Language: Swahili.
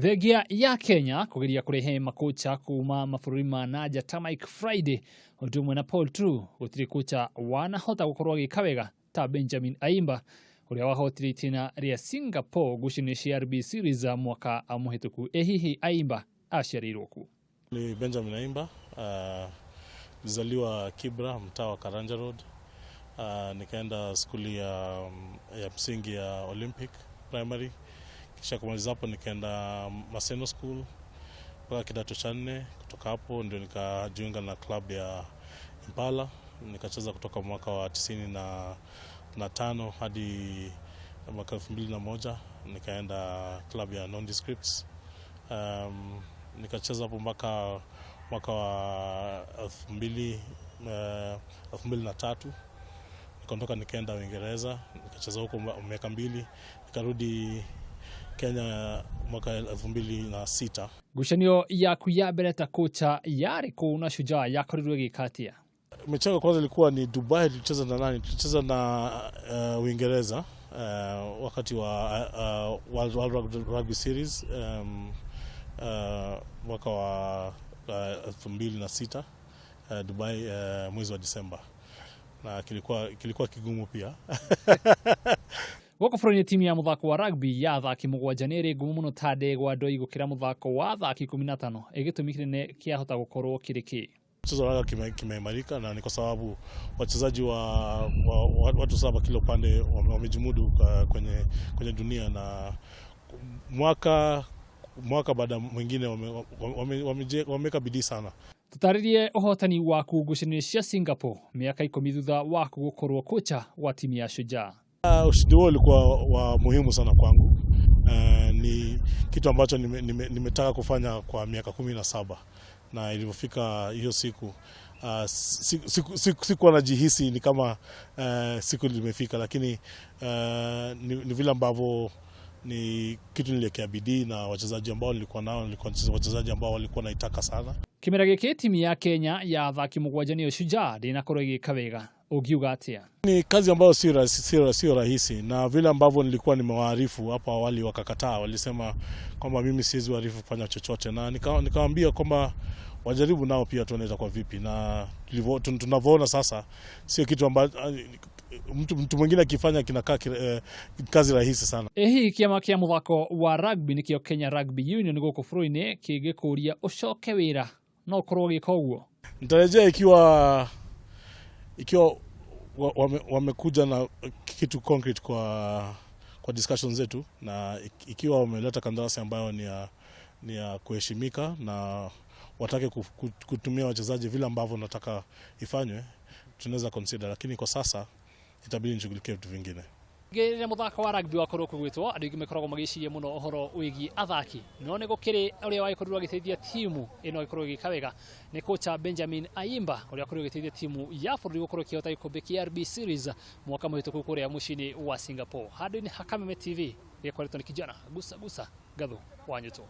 Thengia ya Kenya kugeria kurehe makocha kuma mabũrũri ma nanja ta Mike Friday ũndũ ũmwe na Paul True, gũtirĩ kocha wanahota gũkorwo agĩka wega ta Benjamin Ayimba ũrĩa wahotire itĩna rĩa Singapore ngucanio cia RB Series mwaka mũhĩtũku. Ĩ hihi Ayimba aciarĩirwo kũ? Ni Benjamin Ayimba, nilizaliwa Kibra, mtaa wa Karanja Road. Nikaenda skuli ya msingi ya Olympic Primary, kisha kumaliza hapo nikaenda Maseno School mpaka kidato cha nne. Kutoka hapo ndio nikajiunga na club ya Impala, nikacheza kutoka mwaka wa 95 hadi mwaka 2001, nikaenda club ya Nondescripts. Nikacheza hapo mpaka mwaka wa 2003, nikaondoka nikaenda Uingereza, nikacheza huko miaka 2, nikarudi Kenya mwaka 2006. Ngucanio yaku ya mbere ta kocha yarĩ kũ na Shujaa yakorirwo ĩgĩka atĩa? Mechi yangu ya kwanza ilikuwa ni Dubai. Tulicheza na nani? Tulicheza na Uingereza wakati wa World Rugby Series mwaka wa 2006, Dubai, mwezi wa Disemba, na kilikuwa kigumu pia. Gũkũ bũrũri-inĩ, timu ya mũthako wa rugby ya athaki 7 nĩ ĩrĩ ngumo mũno ta ndegwa ndoi gũkĩra mũthako wa athaki 15. Ĩ gĩtũmi kĩnene kĩahota gũkorwo kĩrĩ kĩ? Mchezo wa raga kimeimarika na ni kwa sababu wachezaji wa watu 7 kila upande wamejimudu kwenye dunia, na mwaka baada mwingine wameweka bidii sana. Tũtarĩrie ũhotani waku ngucanio cia Singapore mĩaka 10 thutha waku gũkorwo kocha wa timu ya Shujaa. Ushindi huo ulikuwa wa muhimu sana kwangu. Ni kitu ambacho nimetaka kufanya kwa miaka 17, na ilivyofika hiyo siku sikuwa najihisi ni kama siku limefika, lakini ni vile ambavyo ni kitu niliwekea bidii, na wachezaji ambao nilikuwa nao nilikuwa wachezaji ambao walikuwa naitaka sana. Kĩmera gĩkĩ timu ya Kenya ya athaki 7 nĩyo Shujaa ndĩnakorwo ĩgĩka wega, ũngiuga atĩa? Ni kazi ambayo sio rahisi, na vile ambavyo nilikuwa nimewaarifu hapo awali wakakataa, walisema kwamba mimi siwezi waarifu kufanya chochote, na nikawaambia kwamba wajaribu nao pia tuone itakuwa vipi, na tunavyoona sasa sio kitu ambacho mtu mwingine akifanya kinakaa kazi rahisi sana. Ĩ hihi kĩama kĩa mũthako wa rugby nĩkĩo Kenya Rugby Union gũkũ bũrũri-inĩ kĩngĩkũria ũcoke wĩra no ũkorwo ũgĩka ũguo? Nitarejea ikiwa wamekuja na kitu concrete kwa discussion zetu, na ikiwa wameleta kandarasi ambayo ni ya kuheshimika na watake kutumia wachezaji vile ambavyo nataka ifanywe, tunaweza consider, lakini kwa sasa itabidi nishughulikie vitu vingine. Rĩrĩa mũthako wa rugby wakorwo kũgwĩtwo, andũ aingĩ makoragwo magĩciria mũno ũhoro wĩgiĩ athaki, no nĩ gũkĩrĩ ũrĩa wagĩkorirwo agĩteithia timu ĩno ĩkorwo ĩgĩka wega, nĩ kocha Benjamin Ayimba ũrĩa akorirwo agĩteithia timu ya bũrũri gũkorwo ĩkĩhota gĩkombe kĩa RB Series mwaka mũhĩtũku kũrĩa mũciĩ-inĩ wa Singapore. Handũ-inĩ ha Kameme TV gĩkoretwo nĩ kijana gusa gusa Gathu wa Nyũtũ.